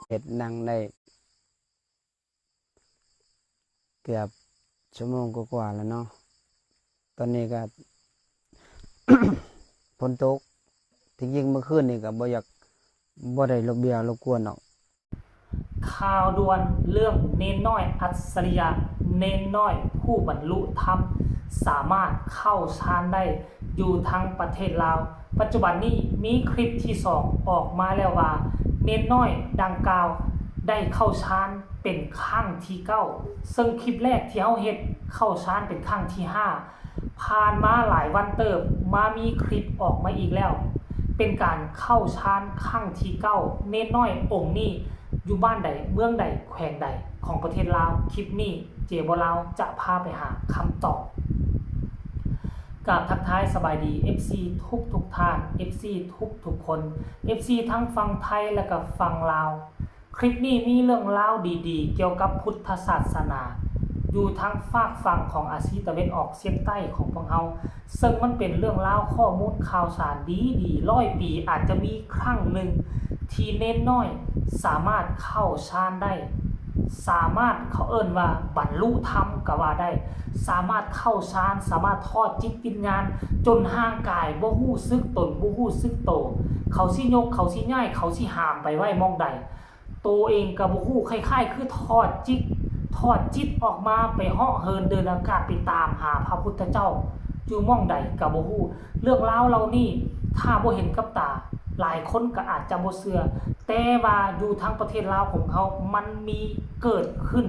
ເຮັດໜັງໄດ້ເກືອບຊົ່ວໂມງກວ່າໆແລ້ວເນາະ. ຕອນນີ້ກໍ ຝົນຕົກ, ທີ່ຈິງເມື່ອຄືນນີ້ກໍບໍ່ຢາກ ບໍ່ໄດ້ລົບເບຍລົບກວນດອກ. ຂ່າວດ່ວນເລື່ອງເນນນ້ອຍອັດສະລິຍະ, ເນນນ້ອຍຜູ້ບັນລຸທຳ ສາມາດເຂົ້າຊານໄດ້ຢູ່ທາງປະເທດລາວ. ປັດຈຸບັນນີ້ມີຄລິບທີສອງອອກມາແລ້ວວ່າ ເນນນ້ອຍດັ່ງກ່າວໄດ້ເຂົ້າຊານເປັນຄັ້ງທີເກົ້າ ເຊິ່ງຄລິບແລກທີ່ເຮົາເຮັດເຂົ້າຊານເປັນຄັ້ງທີຫ້າ. ຜ່ານມາຫຼາຍວັນເຕີບ ມາມີຄລິບອອກມາອີກແລ້ວ ເປັນການເຂົ້າຊານຄັ້ງທີເກົ້າ ເນນນ້ອຍອົງນີ້ຢູ່ບ້ານໃດ ເມືອງໃດ ແຂວງໃດຂອງປະເທດລາວ. ຄລິບນີ້ເຈບໍ່ລາວຈະພາໄປຫາຄຳຕອບ. ກາບທັກທາຍສະບາຍດີ ເອັຟຊີ ທຸກໆທ່ານ, ເອັຟຊີ ທຸກໆຄົນ, ເອັຟຊີ ທັງຝັ່ງໄທ ແລະ ກະຝັ່ງລາວ. ຄລິບນີ້ມີເລື່ອງລາວດີໆກ່ຽວກັບພຸດທະສາສະໜາ ຢູ່ທາງຟາກຝັ່ງຂອງອາຊີຕາເວັນອອກສຽງໃຕ້ຂອງພວກເຮົາ, ເຊິ່ງມັນເປັນເລື່ອງລາວຂໍ້ມູນຂ່າວສານດີໆ. ຮ້ອຍປີອາດຈະມີຄັ້ງໜຶ່ງທີ່ເນນນ້ອຍສາມາດເຂົ້າຊານໄດ້, ສາມາດ ເຂົາເອີ້ນວ່າບັນລຸທຳກໍວ່າໄດ້, ສາມາດເຂົ້າຊານ, ສາມາດຖອດຈິດວິນຍານ ຈົນຮ່າງກາຍບໍ່ຮູ້ສຶກຕົນ, ບໍ່ຮູ້ສຶກໂຕ, ເຂົາຊິຍົກ, ເຂົາຊິຍ້າຍ, ເຂົາຊິຫາມໄປໄວ້ໝ່ອງໃດ. ໂຕເອງກໍບໍ່ຮູ້, ຄ້າຍໆຄືຖອດຈິດ, ຖອດຈິດອອກມາໄປເຫາະເຫີນເດີນອາກາດ ໄປຕາມຫາພະພຸດທະເຈົ້າຢູ່ໝ່ອງໃດກໍບໍ່ຮູ້. ເລື່ອງລາວເຫຼົ່ານີ້ ຖ້າບໍ່ເຫັນກັບຕາ ຫຼາຍຄົນກໍອາດຈະບໍ່ເຊື່ອ, ແຕ່ວ່າຢູ່ທາງປະເທດລາວຂອງເຮົາ ມັນມີເກີດຂຶ້ນ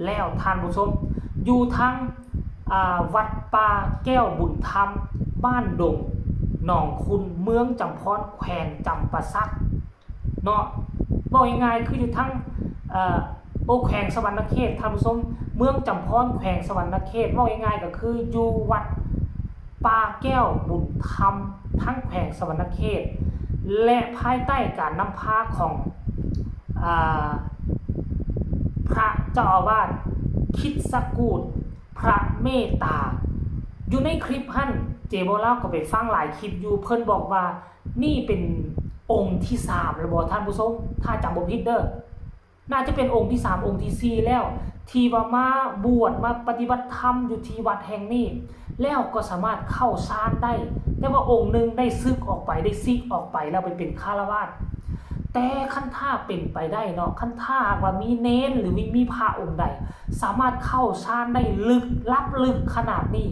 ແລ້ວທ່ານຜູ້ຊົມ. ຢູ່ທາງ ອ່າ ວັດປ່າແກ້ວບຸນທຳ ບ້ານດົງໜອງຄຸນ ເມືອງຈຳພອນ ແຂວງຈຳປາສັກ ເນາະ. ເວົ້າງ່າຍໆຄືຢູ່ທາງ ເອີ ໂອ ແຂວງສະຫວັນນະເຂດທ່ານຜູ້ຊົມ, ເມືອງຈຳພອນ ແຂວງສະຫວັນນະເຂດ. ເວົ້າງ່າຍໆກໍຄືຢູ່ວັດປ່າແກ້ວບຸນທຳ ທາງແຂວງສະຫວັນນະເຂດ ແລະ ພາຍໃຕ້ການນຳພາຂອງ ອາ ພະເຈົ້າອາວາດ ຄິດສະກູດ ພະເມດຕາ. ຢູ່ໃນຄລິບຫັ້ນ ເຈບໍ່ລາວກໍໄປຟັງຫຼາຍຄລິບຢູ່, ເພິ່ນບອກວ່າ ນີ້ເປັນອົງທີສາມແລ້ວບໍ່ທ່ານຜູ້ຊົມ ຖ້າຈຳບໍ່ຜິດເດີ. ໜ້າຈະເປັນອົງທີສາມ ອົງທີສີ່ແລ້ວ ທີ່ວ່າມາບວດ ມາປະຕິບັດທຳຢູ່ທີ່ວັດແຫ່ງນີ້ ແລ້ວກໍສາມາດເຂົ້າຊານໄດ້. ແຕ່ວ່າອົງໜຶ່ງໄດ້ສຶກອອກໄປ ໄດ້ສິກອອກໄປແລ້ວໄປເປັນຄາລະວາດ. ແຕ່ຄັນຖ້າເປັນໄປໄດ້ເນາະ ຄັນຖ້າຫາກວ່າມີເນນ ຫຼື ມີ ມີພະອົງໃດ ສາມາດເຂົ້າຊານໄດ້ເລິກ ລັບເລິກຂະໜາດນີ້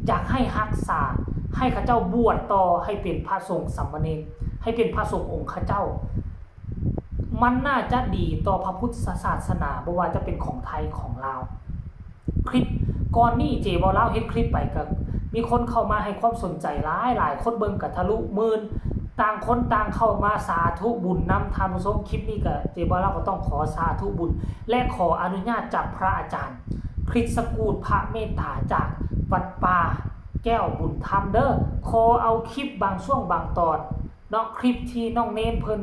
ຢາກໃຫ້ຮັກສາ ໃຫ້ເຂົາເຈົ້າບວດຕໍ່ ໃຫ້ເປັນພະສົງສາມະເນນ ໃຫ້ເປັນພະສົງອົງເຂົາເຈົ້າ ມັນໜ້າຈະດີຕໍ່ພະພຸດທະສາສະໜາ ບໍ່ວ່າຈະເປັນຂອງໄທ ຂອງລາວ. ຄລິບກ່ອນນີ້ ເຈເວົ້າລາວເຮັດຄລິບໄປ ກໍມີຄົນເຂົ້າມາໃຫ້ຄວາມສົນໃຈຫຼາຍໆ ຄົນເບິ່ງກໍທະລຸໝື່ນ ຕ່າງຄົນຕ່າງເຂົ້າມາສາທຸບຸນນຳທ່ານຜູ້ຊົມ. ຄລິບນີ້ກໍ ເຈເວົ້າລາວກໍຕ້ອງຂໍສາທຸບຸນ ແລະ ຂໍອະນຸຍາດຈາກພະອາຈານ ຄຣິດສະກູດ ພະເມດຕາ ຈາກວັດປ່າແກ້ວບຸນທຳເດີ. ຂໍເອົາຄລິບບາງຊ່ວງບາງຕອນເນາະ ຄລິບທີ່ນ້ອງເນນເພິ່ນ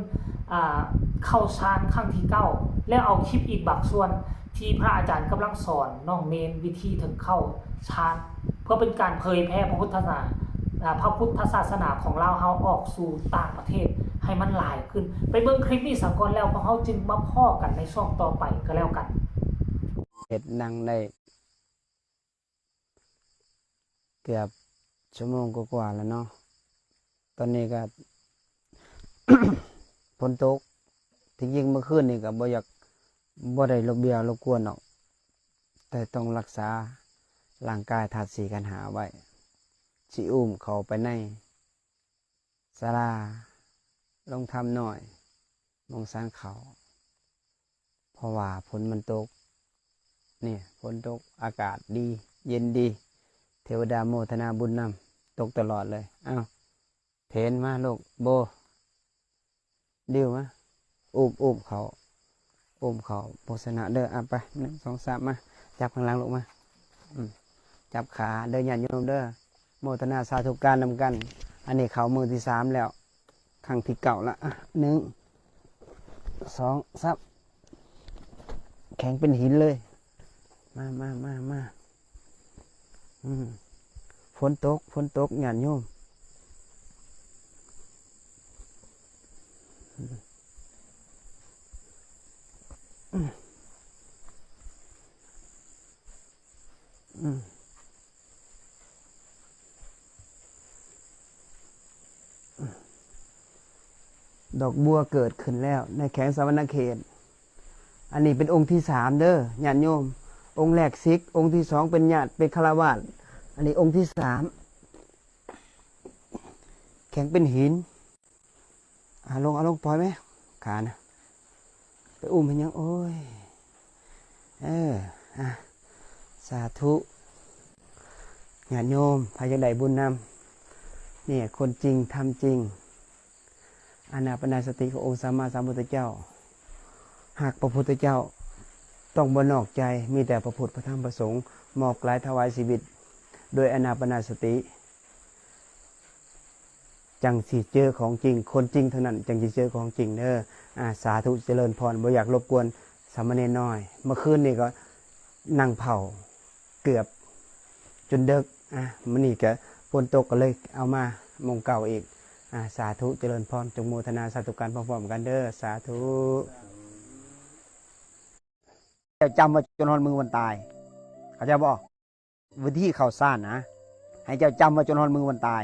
ອ່າ ເຂົ້າຊານຄັ້ງທີເກົ້າ ແລ້ວເອົາຄລິບອີກບາງສ່ວນທີ່ພະອາຈານກຳລັງສອນນ້ອງເນນວິທີເຖິງເຂົ້າຊານ ເພື່ອເປັນການເຜີຍແຜ່ພະພຸດທະສາ ອ່າ ພະພຸດທະສາສະໜາຂອງລາວເຮົາອອກສູ່ຕ່າງປະເທດໃຫ້ມັນຫຼາຍຂຶ້ນ. ໄປເບິ່ງຄລິບນີ້ສາກ່ອນ ແລ້ວພວກເຮົາຈຶ່ງມາພໍ້ກັນໃນຊ່ວງຕໍ່ໄປກໍແລ້ວກັນ. ເຮັດໜັງໄດ້ເກືອບຊົ່ວໂມງກວ່າໆແລ້ວເນາະ. ຕອນນີ້ກໍຝົນຕົກ, ທີ່ຈິງເມື່ອຄືນນີ້ກໍບໍ່ຢາກ ບໍ່ໄດ້ລົບເບຍລົບກວນດອກ, ແຕ່ຕ້ອງລັກສາຮ່າງກາຍທາດສີ່ຂັນຫ້າໄວ້. ຊິອູ້ມເຂົ້າໄປໃນ ສາລາລົງທຳນ້ອຍ ໂຮງສັນເຂົ້າ ເພາະວ່າຝົນມັນຕົກ. ນີ້ ຝົນຕົກ ອາກາດດີ ເຢັນດີ, ເທວະດາໂມທະນາບຸນນຳ, ຕົກຕະຫຼອດເລີຍ. ອ້າວ ເພນມາລູກ ໂບ ດິວມາ ອູ້ມ ອູ້ມເຂົ້າ ອຸ້ມເຂົ້າໂພຊະນະເດີ. ອ່ະ ໄປ ໜຶ່ງ ສອງ ສາມ ມາ ຈັບຂ້າງຫຼັງລູກມາ. ອືມ ຈັບຂາເດີ ຍາດໂຍມເດີ. ໂມທະນາສາທຸການນຳກັນ. ອັນນີ້ເຂົ້າມື້ທີສາມແລ້ວ, ຄັ້ງທີເກົ້າລະ. ອ່ະ ໜຶ່ງ ສອງ ສາມ ແຂງເປັນຫີນເລີຍ. ມາ ມາ ມາ ມາ. ອືມ ຝົນຕົກ ຝົນຕົກ ຍາດໂຍມ. ອືມ ດອກບົວເກີດຂຶ້ນແລ້ວໃນແຂວງສະຫວັນນະເຂດ. ອັນນີ້ເປັນອົງທີສາມເດີ ຍາດໂຍມ. ອົງແລກສິກ, ອົງທີສອງເປັນຍາດ ເປັນຄາລະວາດ. ອັນນີ້ອົງທີສາມ ແຂງເປັນຫີນ. ອາ ລົງ ເອົາລົງ ປ່ອຍແມະ ຂານະ ໄປອຸ້ມເຮັດຫຍັງ? ໂອ້ຍ ເອີ ອາ ສາທຸ ຍາດໂຍມ ໃຜຢາກໄດ້ບຸນນຳ ນີ້ ຄົນຈິງ ທຳຈິງ ອານາປານະສະຕິຂອງອົງສຳມາສຳພຸດທະເຈົ້າ. ຮັກພະພຸດທະເຈົ້າ ຕ້ອງບໍ່ນອກໃຈ, ມີແຕ່ພະພຸດ ພະທຳ ພະສົງ, ມອບກາຍຖວາຍຊີວິດ ໂດຍອານາປານະສະຕິ ຈັ່ງຊິເຈີຂອງຈິງ, ຄົນຈິງເທົ່ານັ້ນຈັ່ງຊິເຈີຂອງຈິງເດີ. ອາ ສາທຸ ຈະເລີນພອນ. ບໍ່ຢາກລົບກວນສາມະເນນນ້ອຍ. ເມື່ອຄືນນີ້ກໍນັ່ງເຝົ້າເກືອບຈົນເດິກ. ອາ ມື້ນີ້ກໍຝົນຕົກ ກໍເລີຍເອົາມາໝ່ອງເກົ່າອີກ. ອາ ສາທຸ ຈະເລີນພອນ. ຈົງໂມທະນາສາທຸການພ້ອມໆກັນເດີ. ສາທຸ. ເຈົ້າຈຳໄວ້ຈົນຮອດມື້ວັນຕາຍ ເຂົ້າໃຈບໍ່? ວິທີເຂົ້າຊານນະ ໃຫ້ເຈົ້າຈຳໄວ້ຈົນຮອດມື້ວັນຕາຍ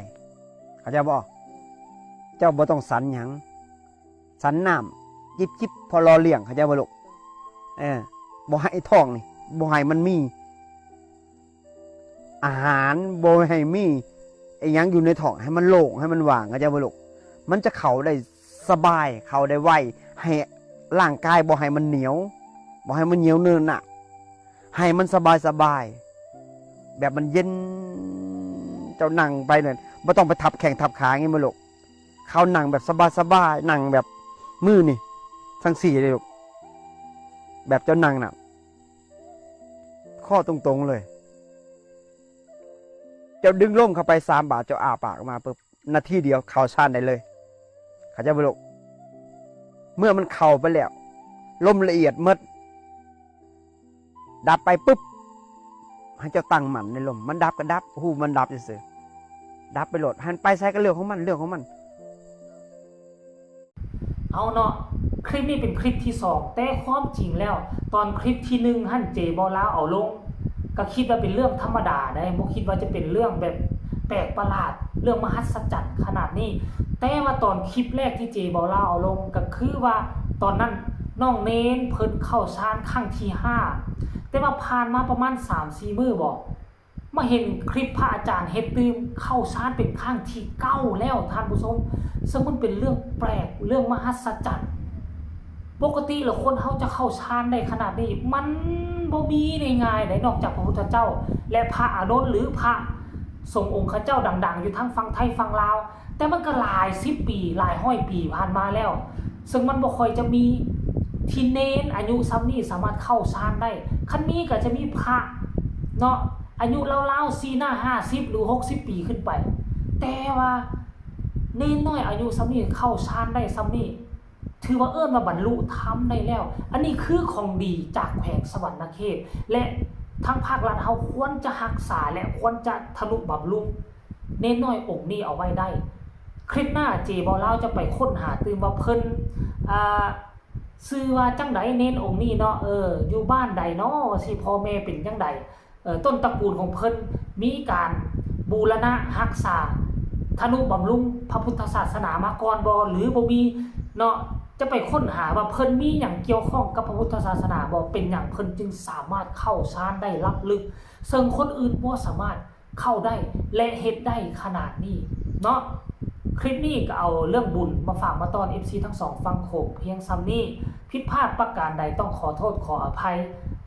ເຂົ້າໃຈບໍ່? ເຈົ້າບໍ່ຕ້ອງສັນຫຍັງ ສັນນ້ຳຈິບໆ ພໍຫຼໍ່ລ້ຽງ ເຂົ້າໃຈບໍ່ລູກ? ເອີ ບໍ່ໃຫ້ທ້ອງນີ້ ບໍ່ໃຫ້ມັນມີອາຫານ ບໍ່ໃຫ້ມີອີ່ຫຍັງຢູ່ໃນທ້ອງ ໃຫ້ມັນໂລ່ງ ໃຫ້ມັນວ່າງ ເຂົ້າໃຈບໍ່ລູກ? ມັນຈະເຂົ້າໄດ້ສະບາຍ ເຂົ້າໄດ້ໄວ ໃຫ້ຮ່າງກາຍບໍ່ໃຫ້ມັນໜຽວ ບໍ່ໃຫ້ມັນໜຽວເນີນນະ ໃຫ້ມັນສະບາຍໆ ແບບມັນເຢັນ. ເຈົ້ານັ່ງໄປນັ້ນ ບໍ່ຕ້ອງໄປທັບແຂ້ງທັບຂາ ເຫັນບໍ່ລູກ? ເຂົານັ່ງແບບສະບາຍໆ ນັ່ງແບບມືນີ້ ຈັ່ງຊີ້ເດ້ລູກ. ແບບເຈົ້ານັ່ງນະ ຄໍຕົງໆເລີຍ ເຈົ້າດຶງລົມເຂົ້າໄປສາມບາດ ເຈົ້າອ້າປາກອອກມາປຶບ ນາທີດຽວເຂົ້າຊານໄດ້ເລີຍ ເຂົ້າໃຈບໍ່ລູກ? ເມື່ອມັນເຂົ້າໄປແລ້ວ ລົມລະອຽດໝົດ ດັບໄປປຶບ ໃຫ້ເຈົ້າຕັ້ງໝັ້ນໃນລົມ ມັນດັບກໍດັບ ຮູ້ມັນດັບຊື່ໆ ດັບໄປໂລດ ໃຫ້ມັນໄປໃສກໍເລື່ອງຂອງມັນ ເລື່ອງຂອງມັນ. ເອົາເນາະ ຄລິບນີ້ເປັນຄລິບທີສອງ ແຕ່ຄວາມຈິງແລ້ວ ຕອນຄລິບທີໜຶ່ງຫັ້ນ ເຈບໍ່ລາວເອົາລົງ ກໍຄິດວ່າເປັນເລື່ອງທຳມະດາໄດ໋ ບໍ່ຄິດວ່າຈະເປັນເລື່ອງແບບແປກປະຫຼາດ ເລື່ອງມະຫັດສະຈັນຂະໜາດນີ້. ແຕ່ວ່າຕອນຄລິບແລກທີ່ເຈບໍ່ລາວເອົາລົງ ກໍຄືວ່າຕອນນັ້ນນ້ອງເນນເພິ່ນເຂົ້າຊານຄັ້ງທີຫ້າ ແຕ່ວ່າຜ່ານມາປະມານສາມສີ່ມື້ບໍ ມາເຫັນຄລິບພະອາຈານເຮັດຕື່ມ ເຂົ້າຊານເປັນຄັ້ງທີເກົ້າແລ້ວທ່ານຜູ້ຊົມ ເຊິ່ງມັນເປັນເລື່ອງແປກ ເລື່ອງມະຫັດສະຈັນ. ປົກກະຕິແລ້ວຄົນເຮົາຈະເຂົ້າຊານໄດ້ຂະໜາດນີ້ ມັນບໍ່ມີງ່າຍໆໃດ໋ ນອກຈາກພະພຸດທະເຈົ້າ ແລະ ພະອານົນ ຫຼື ພະສົງອົງຂະເຈົ້າດັງໆຢູ່ທາງຝັ່ງໄທຝັ່ງລາວ. ແຕ່ມັນກໍຫຼາຍສິບປີ ຫຼາຍຮ້ອຍປີຜ່ານມາແລ້ວ ເຊິ່ງມັນບໍ່ຄ່ອຍຈະມີທີ່ເນນອາຍຸສ່ຳນີ້ສາມາດເຂົ້າຊານໄດ້. ຄັນມີກໍຈະມີພະເນາະ ອາຍຸລາວໆ ສີ່ໜ້າຫ້າສິບ ຫຼື ຫົກສິບປີຂຶ້ນໄປ ແຕ່ວ່າເນນນ້ອຍອາຍຸສ່ຳນີ້ເຂົ້າຊານໄດ້ສ່ຳນີ້ ຖືວ່າເອີ້ນວ່າບັນລຸທຳໄດ້ແລ້ວ. ອັນນີ້ຄືຂອງດີຈາກແຂວງສະຫວັນນະເຂດ ແລະ ທາງພາກລັດເຮົາຄວນຈະຮັກສາ ແລະ ຄວນຈະທະນຸບຳລຸງເນນນ້ອຍອົງນີ້ເອົາໄວ້ໄດ້. ຄລິບໜ້າເຈບໍ່ລາວຈະໄປຄົ້ນຫາຕື່ມວ່າເພິ່ນ ອ່າ ຊື່ວ່າຈັ່ງໃດ ເນນອົງນີ້ເນາະ ເອີ ຢູ່ບ້ານໃດເນາະ ຊິພໍ່ແມ່ເປັນຈັ່ງໃດ ເອີ ຕົ້ນຕະກູນຂອງເພິ່ນມີການບູລະນະຮັກສາ ທະນຸບຳລຸງພະພຸດທະສາສະໜາມາກ່ອນບໍ່ ຫຼື ບໍ່ມີເນາະ. ຈະໄປຄົ້ນຫາວ່າເພິ່ນມີຫຍັງກ່ຽວຂ້ອງກັບພະພຸດທະສາສະໜາບໍ່ ເປັນຫຍັງເພິ່ນຈຶ່ງສາມາດເຂົ້າຊານໄດ້ລັບເລິກ ເຊິ່ງຄົນອື່ນບໍ່ສາມາດເຂົ້າໄດ້ ແລະ ເຮັດໄດ້ຂະໜາດນີ້ເນາະ. ຄລິບນີ້ກໍເອົາເລື່ອງບຸນມາຝາກມາຕ້ອນ ເອັຟຊີ ທັງສອງຝັ່ງໂຂງພຽງສ່ຳນີ້. ຜິດພາດປະການໃດຕ້ອງຂໍໂທດຂໍອະໄພ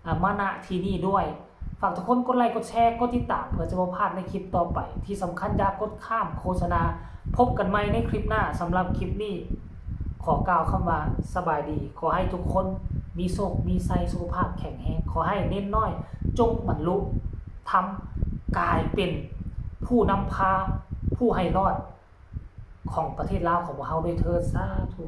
ອາ ມາ ນະ ທີ່ນີ້ດ້ວຍ. ຝາກທຸກຄົນກົດໄລ ກົດແຊ ກົດຕິດຕາມ ເພື່ອຈະບໍ່ພາດໃນຄລິບຕໍ່ໄປ. ທີ່ສຳຄັນຢ່າກົດຂ້າມໂຄສະນາ. ພົບກັນໃໝ່ໃນຄລິບໜ້າ. ສຳລັບຄລິບນີ້ ຂໍກ່າວຄຳວ່າສະບາຍດີ. ຂໍໃຫ້ທຸກຄົນມີໂຊກມີໄຊ ສຸຂະພາບແຂງແຮງ. ຂໍໃຫ້ເນນນ້ອຍຈົ່ງບັນລຸທຳ ກາຍເປັນຜູ້ນຳພາ ຜູ້ໃຫ້ລອດ ຂອງປະເທດລາວຂອງພວກເຮົາດ້ວຍເທີ້ນ ສາທຸ.